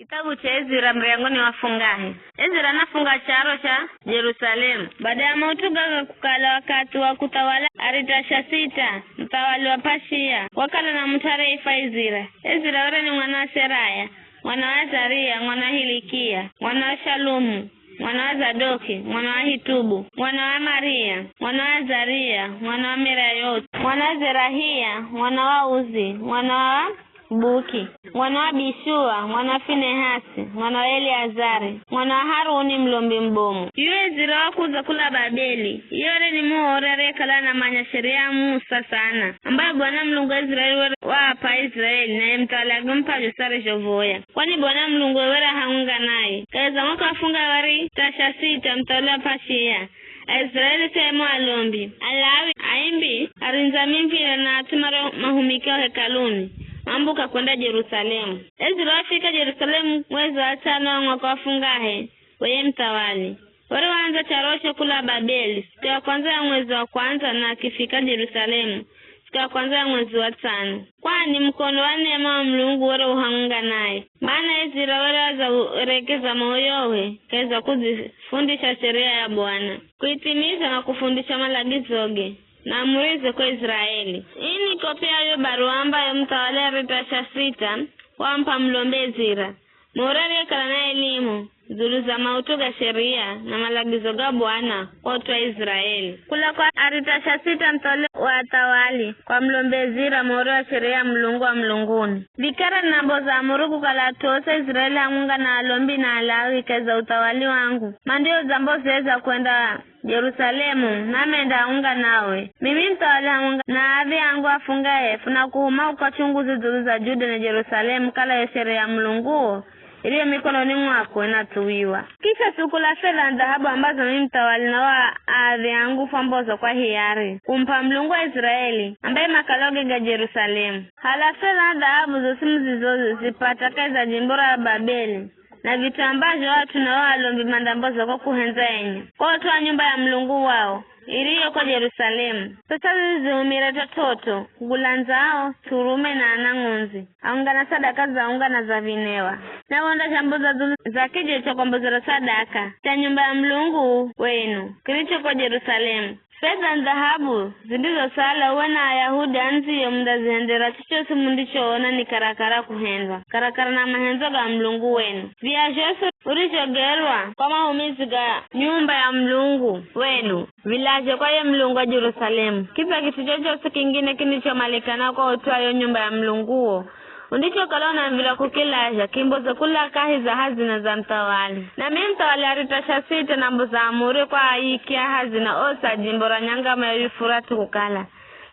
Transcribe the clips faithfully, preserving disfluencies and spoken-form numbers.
Kitabu cha Ezira, muryango ni wa fungahe. Ezira anafunga charo cha Jerusalemu. Baada ya maut'u gaga kukala wakathi wa kuthawala Aritashasita, muthawali wa Pashia, wakala na mut'u ariyeifwa Ezira. Ezira were ni mwana wa Seraya, mwana wa Azaria, mwana wa Hilikia, mwana wa Shalumu, mwana wa Zadoki, mwana wa Ahitubu, mwana wa Amaria, mwana wa Azaria, mwana wa Merayothi, mwana wa Zerahia, mwana wa Uzi, mwana wa Buki, mwana wa Abishua, mwana wa Finehasi, mwana wa Eleazari, mwana wa Haruni, mulombi mubomu. Yuwe Ezira wakudza kula Babeli, iye were ni Muhori ariyekala anamanya Sheria ya Musa sana, ambayo Bwana Mulungu wa Israeli were waap'a Aisraeli, naye muthawali akimup'a zhosi arizhovoya. Kwani Bwana Mulungu were hamwenga naye. Kahi za mwaka wa fungahe wa Aritashasita, muthawali wa Pashia, Aisraeli sehemu alombi, Alawi, aimbi, arindzi a mimvira na at'u mario mahumikao hekaluni, mambuka kwenda Jerusalemu. Ezira wafika Jerusalemu mwezi wa tsano wa mwaka wa fungahe, weye muthawali. Were waandza charo cho kula Babeli, siku ya kwanza ya mwezi wa kwanza, na akifika Jerusalemu siku ya kwanza ya mwezi wa tsano. Kwani mukono wa nema wa Mulungu were u hamwenga naye. Mana Ezira were adza uerekeza moyohe kahi za kudzifundisha Sheria ya Bwana, kuithimiza na kufundisha malagizoge na amurize kwa Israeli. Ii ni kopi ya yo baruwa ambayo muthawali Aritashasita wamup'a mulombi Ezira, Muhori ariyekala na elimu dzulu za maut'u ga Sheria na malagizo ga Bwana kwa ut'u wa Israeli. Kula kwa Aritashasita, muthawali wa athawali, kwa mulombi Ezira, Muhori wa Sheria ya Mulungu wa mulunguni. Vikara ninamboza amuri kukala at'u osi a Israeli hamwenga na alombi na Alawi kahi za uthawali wangu, mandiodza mbozeza kwenda Jerusalemu, nami endaunga nawe. Mimi muthawali hamwenga na aadhi angu afungahe, funakuhuma ukachunguze dzulu za Juda na Jerusalemu, kala yo Sheria ya Mulunguo iriyo mikononi mwako inathuwiwa. Kisha sukula fedha na dhahabu ambazo mimi muthawali na o aadhi angu fwamboza kwa hiari, kumup'a Mulungu wa Israeli, ambaye makaloge ga Jerusalemu. Hala fedha na dhahabu zosi muzizozipata kahi za jimbo ra Babeli, na vitambaa zho at'u na o alombi mandamboza kwa kuhendza enye, kwa ut'u wa nyumba ya Mulungu wao, iriyo ko Jerusalemu. P'esa zizi zihumire t'ot'ot'o, kugula ndzao, thurume na ana ng'ondzi, hamwenga na sadaka za unga na za vinewa. Na wondazhamboza dzulu za kijo cha kwambozera sadaka cha nyumba ya Mulungu wenu, kiricho ko Jerusalemu. Fedha na dhahabu zindizosala uwe na Ayahudi andziyo mundazihendera chochosi mundichoona ni karakara kuhendwa, karakara na mahendzo ga Mulungu wenu. Via zhosi urizhogerwa kwa mahumizi ga nyumba ya Mulungu wenu, vilazhe kwa ye Mulungu wa Jerusalemu. Kidza kit'u chochosi kingine kindichomalikana kwa ut'u wa yo nyumba ya Mulunguo, undichokala unamvira kukilazha, kimboze kula kahi za hazina za muthawali. Na mimi muthawali Aritashasita namboza amuri kwa aiki a hazina osi a jimbo ra nyangama ya Yufurati kukala,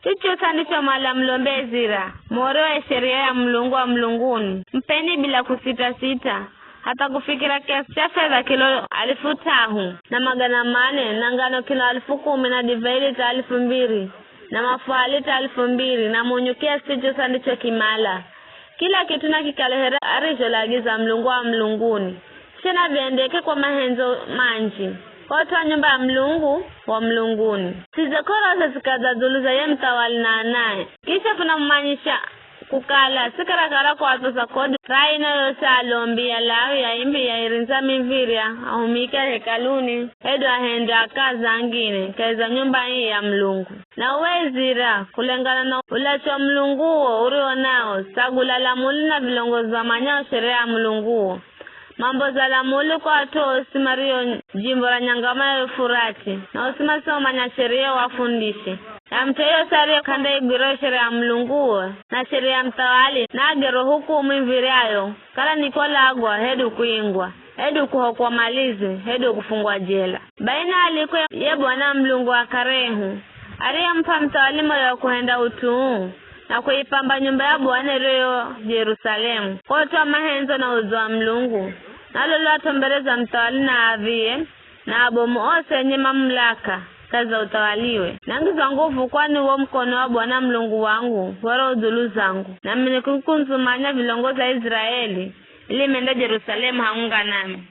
chochosi andichomala mulombi Ezira, Muhori wa Sheria ya Mulungu wa mulunguni, mup'eni bila kusita-sita, hatha kufikira kiasi cha fedha kilo alifu t'ahu na magana mane, na ngano kilo alifu kumi, na divai lita alifu mbiri, na mafuha lita alifu mbiri, na munyu kiasi chochosi andichokimala. Kila kit'u nakikale here arizholagiza Mulungu wa mulunguni. Sha naviendeke kwa mahendzo manji, kwa ut'u wa nyumba ya Mulungu wa mulunguni. Size k'oroze zikadza dzulu za ye muthawali na anae. Kisha funamumanyisha kukala si karakara kuatsoza kodi ra aina yosi, alombi, Alawi, aimbi, airindzi a mimvira, ahumiki a hekaluni, hedu ahende a kazi angine kahi za nyumba ii ya Mulungu. Na uwe Ezira, kulengana na ulachu wa Mulungu uwo urio nao, tsagula lamuli na vilongozi vamanyao Sheria ya Mulungu uwo. Mamboza lamuli kwa at'u osi mario jimbo ra nyangama ya Yufurati, na osi masiomanya Sheria uafundishe. Na mut'u yeyosi ariye k'andaigwira yo Sheria ya Mulungu uwo, na Sheria ya muthawali, naagerwe hukumu imviryayo, kala ni kolagwa, hedu kuingwa, hedu kuhokwa malize, hedu kufungwa jela. Bai naalikwe ye Bwana Mulungu wa kare ehu, ariyemup'a muthawali moyo wa kuhenda ut'u uu, na kuipamba nyumba ya Bwana iriyo yo Jerusalemu, kwa ut'u wa mahendzo na udzo wa Mulungu, nalolwat'o mbere za muthawali na aviye, na abomu osi enye mamulaka kahi za uthawaliwe. Nangizwa nguvu, kwani wo mukono wa Bwana Mulungu wangu were u dzulu zangu, nami nikikundzumanya vilongozi a Iziraeli, ili mende Jerusalemu hamwenga nami.